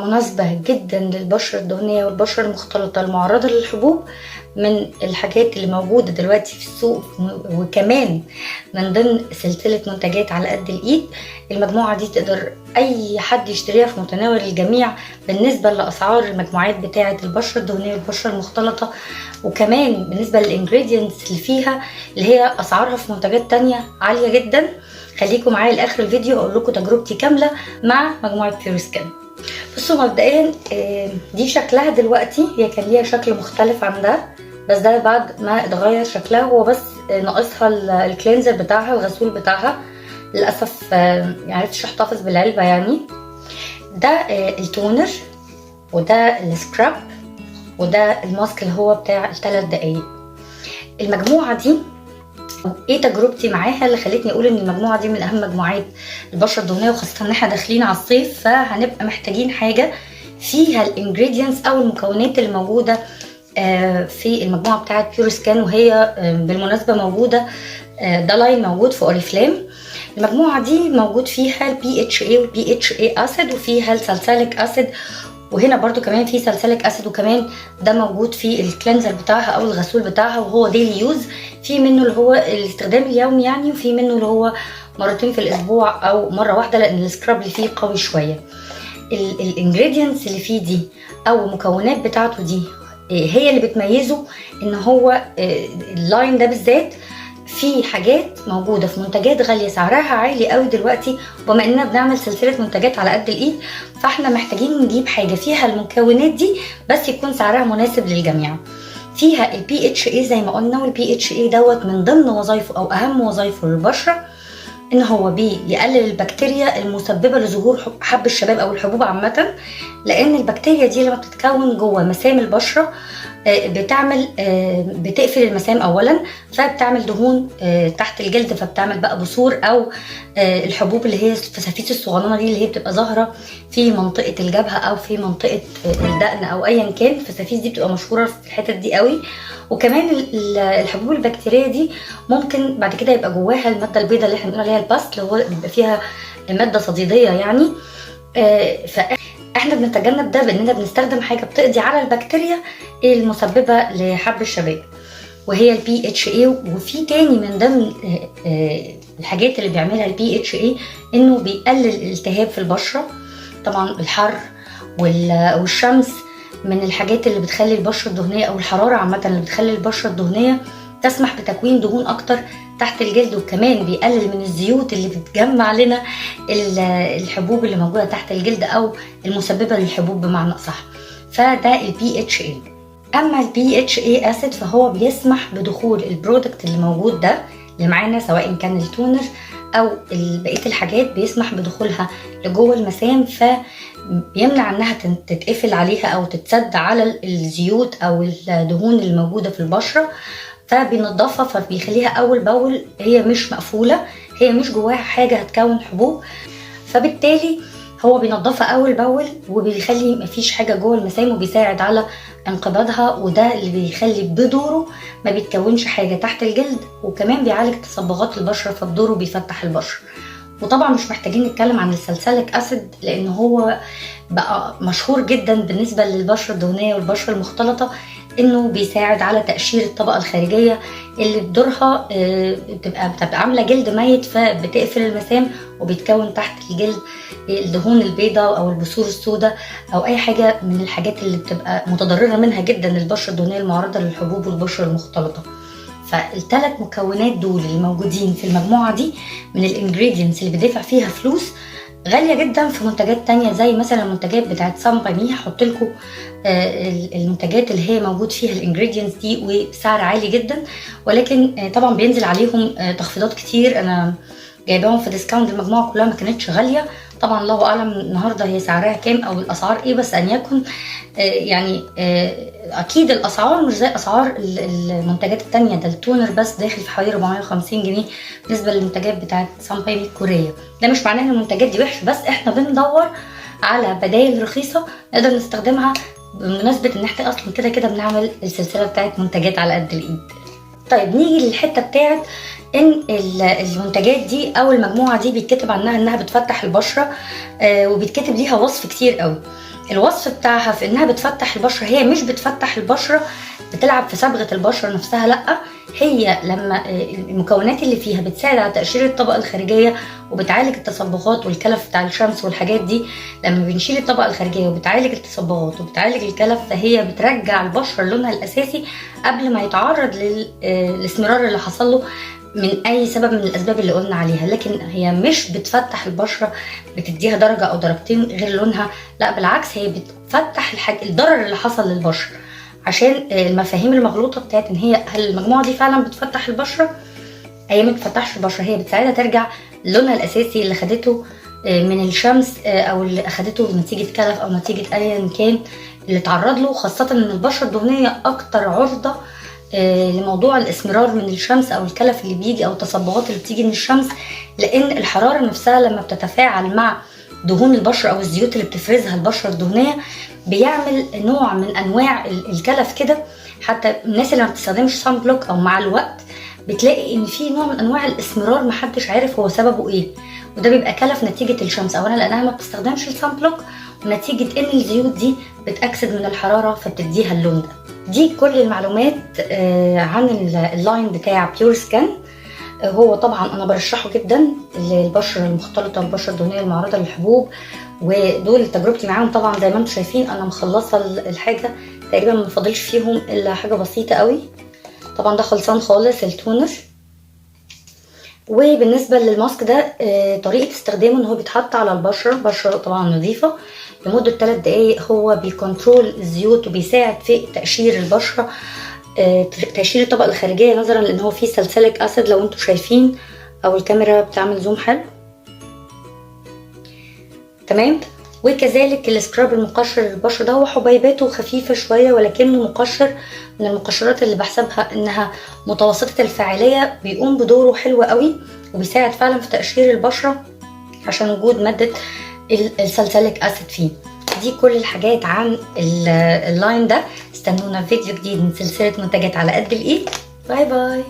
مناسبة جدا للبشرة الدهنية والبشرة المختلطة المعرضة للحبوب، من الحاجات اللي موجودة دلوقتي في السوق، وكمان من ضمن سلسلة منتجات على قد الإيد. المجموعة دي تقدر أي حد يشتريها، في متناول الجميع بالنسبة لأسعار المجموعات بتاعة البشرة الدهنية والبشرة المختلطة، وكمان بالنسبة لل ingredients اللي فيها اللي هي أسعارها في منتجات تانية عالية جدا. خليكم معايا لاخر الفيديو، اقول لكم تجربتي كاملة مع مجموعة Pure Skin. بصوا مبدئيا دي شكلها دلوقتي، هي كان ليها شكل مختلف عن ده، بس ده بعد ما اتغير شكلها. هو بس ناقصها ال cleanser بتاعها، الغسول بتاعها. للاسف معرفتش احتفظ بالعلبه يعني. ده ال toner، وده ال scrub، وده ال mask اللي هو بتاع ال3 دقايق. المجموعة دي ايه تجربتي معاها اللي خلتني اقول ان المجموعة دي من اهم مجموعات البشرة الدهنيه، وخاصة ان احنا داخلين على الصيف، فهنبقى محتاجين حاجة فيها ال ingredients او المكونات اللي موجودة في المجموعة بتاعه Pure Skin. وهي بالمناسبة موجوده، ده line موجود في Oriflame. المجموعة دي موجود فيها ال BHA وال BHA acid، وفيها ال salicylic acid، وهنا برضو كمان في salicylic acid، وكمان ده موجود في ال cleanser بتاعها او الغسول بتاعها، وهو daily use. في منه اللي هو الاستخدام اليومي يعني، وفي منه اللي هو مرتين في الاسبوع او مرة واحده، لان ال scrub اللي فيه قوي شويه. ال ingredients اللي فيه دي او المكونات بتاعته دي هي اللي بتميزه، ان هو ال line ده بالذات في حاجات موجودة في منتجات غالية سعرها عالي قوي دلوقتي. وبما اننا بنعمل سلسلة منتجات على قد الايد، فاحنا محتاجين نجيب حاجة فيها المكونات دي بس يكون سعرها مناسب للجميع. فيها ال BHA زي ما قلنا، وال BHA دوت من ضمن وظايفه او اهم وظايفه للبشره ان هو بيقلل البكتيريا المسببه لظهور حب الشباب او الحبوب عامه، لان البكتيريا دي لما بتتكون جوه مسام البشرة بتعمل بتقفل المسام اولا، فبتعمل دهون تحت الجلد، فبتعمل بقى بثور او الحبوب اللي هي الفسافيس الصغننه دي اللي هي بتبقى ظاهره في منطقة الجبهة او في منطقة الدقن او ايا كان. الفسافيس دي بتبقى مشهورة في الحتت دي قوي. وكمان الحبوب البكتيريه دي ممكن بعد كده يبقى جواها المادة البيضاء اللي احنا بنقول عليها ال pus، اللي هو بيبقى فيها مادة صديديه يعني. فاحنا بنتجنب ده باننا بنستخدم حاجة بتقضي على البكتيريا المسببه لحب الشباب، وهي ال BHA. وفي تاني من ضمن الحاجات اللي بيعملها ال BHA انه بيقلل الالتهاب في البشره. طبعا الحر والشمس من الحاجات اللي بتخلي البشرة الدهنيه، او الحرارة عامة اللي بتخلي البشرة الدهنية تسمح بتكوين دهون اكتر تحت الجلد، وكمان بيقلل من الزيوت اللي بتجمع لنا الحبوب اللي موجودة تحت الجلد او المسببه للحبوب بمعنى اصح. فده ال BHA. اما ال BHA acid فهو بيسمح بدخول ال product اللي موجود ده اللي معانا، سواء كان ال toner او بقية الحاجات، بيسمح بدخولها لجوه المسام، فبيمنع انها تتقفل عليها او تتسد على الزيوت او الدهون اللي موجودة في البشره، فبينضفها، فبيخليها اول باول هي مش مقفوله، هي مش جواها حاجة هتكون حبوب، فبالتالي هو بينضفها اول باول وبيخلي مفيش حاجة جوه المسام وبيساعد على انقباضها، وده اللي بيخلي بدوره ما بيتكونش حاجة تحت الجلد، وكمان بيعالج تصبغات البشره، فبدوره بيفتح البشره. وطبعا مش محتاجين نتكلم عن ال salicylic acid، لان هو بقى مشهور جدا بالنسبة للبشره الدهنية والبشره المختلطه، انه بيساعد على تقشير الطبقة الخارجية اللي بدورها بتبقى عامله جلد ميت، فبتقفل المسام وبيتكون تحت الجلد الدهون البيضاء او البثور السوداء او اي حاجة من الحاجات اللي بتبقى متضرره منها جدا البشرة الدهنية المعرضه للحبوب والبشره المختلطه. فالثلاث مكونات دول اللي موجودين في المجموعة دي من ال ingredients اللي بدفع فيها فلوس غالية جدا في منتجات تانية، زي مثلا المنتجات بتاعت Some By Mi. هحط لكم المنتجات اللي هي موجود فيها ال ingredients دي وسعر عالي جدا، ولكن طبعا بينزل عليهم تخفيضات كتير. انا جايباهم في discount، المجموعة كلها ما كانتش غاليه. طبعا الله اعلم النهارده هي سعرها كام او الاسعار ايه، بس ان يكن يعني اكيد الاسعار مش زي اسعار المنتجات التانية. ده ال toner بس داخل في حوالي 450 جنيه بالنسبة للمنتجات بتاعت Some By Mi الكوريه. ده مش معناه ان المنتجات دي وحشه، بس احنا بندور على بدايل رخيصة نقدر نستخدمها، بمناسبة ان احنا اصلا كده كده بنعمل السلسلة بتاعت منتجات على قد الايد. طيب، نيجي للحتة بتاعت ان المنتجات دي او المجموعة دي بيتكتب عنها انها بتفتح البشره، وبيتكتب ليها وصف كتير قوي. الوصف بتاعها في انها بتفتح البشرة، هي مش بتفتح البشرة بتلعب في صبغة البشرة نفسها، لا، هي لما المكونات اللي فيها بتساعد على تقشير الطبقة الخارجية وبتعالج التصبغات والكلف بتاع الشمس والحاجات دي. لما بنشيل الطبقة الخارجية وبتعالج التصبغات وبتعالج الكلف، فهي بترجع البشرة لونها الاساسي قبل ما يتعرض للاسمرار اللي حصل له من اي سبب من الاسباب اللي قلنا عليها. لكن هي مش بتفتح البشرة بتديها درجه او درجتين غير لونها، لا بالعكس، هي بتفتح الضرر اللي حصل للبشره. عشان المفاهيم المغلوطة بتاعت ان هي هل المجموعة دي فعلا بتفتح البشرة، هي ما بتفتحش البشرة، هي بتساعدها ترجع لونها الاساسي اللي خدته من الشمس او اللي اخدته نتيجة كلف او نتيجة ايا كان اللي اتعرض له. خاصة ان البشرة الدهنية اكتر عرضه لموضوع الاسمرار من الشمس او الكلف اللي بيجي او التصبغات اللي بتيجي من الشمس، لان الحرارة نفسها لما بتتفاعل مع دهون البشرة او الزيوت اللي بتفرزها البشرة الدهنية بيعمل نوع من انواع الكلف كده. حتى الناس اللي ما بتستخدمش sun block او مع الوقت بتلاقي ان في نوع من انواع الاسمرار محدش عارف هو سببه ايه، وده بيبقى كلف نتيجة الشمس، اولا لانها ما بتستخدمش ال sun block، ونتيجة ان الزيوت دي بتاكسد من الحرارة فبتديها اللون ده. دي كل المعلومات عن ال line بتاع Pure Skin. هو طبعا انا برشحه جدا للبشره المختلطة والبشره الدهنية المعرضه للحبوب، ودول تجربتي معاهم طبعا زي ما انتم شايفين انا مخلصة الحاجة تقريبا، ما فاضلش فيهم الا حاجة بسيطة قوي. طبعا ده خلصان خالص ال toner. وبالنسبة للماسك ده، طريقه استخدامه ان هو بيتحط على البشرة، بشره طبعا نظيفة، لمدة 3 دقايق. هو بي control الزيوت وبيساعد في تقشير البشرة، تقشير الطبقة الخارجية، نظرا لان هو فيه salicylic acid لو انتم شايفين او الكاميرا بتعمل zoom حلو، تمام. وكذلك ال scrub المقشر للبشره ده، هو حبيباته خفيفة شوية ولكنه مقشر من المقشرات اللي بحسبها انها متوسطه الفاعلية، بيقوم بدوره حلو قوي وبيساعد فعلا في تقشير البشرة عشان وجود مادة ال salicylic acid فيه. دي كل الحاجات عن ال line ده. استنونا في فيديو جديد من سلسلة منتجات على قد الايد. bye bye.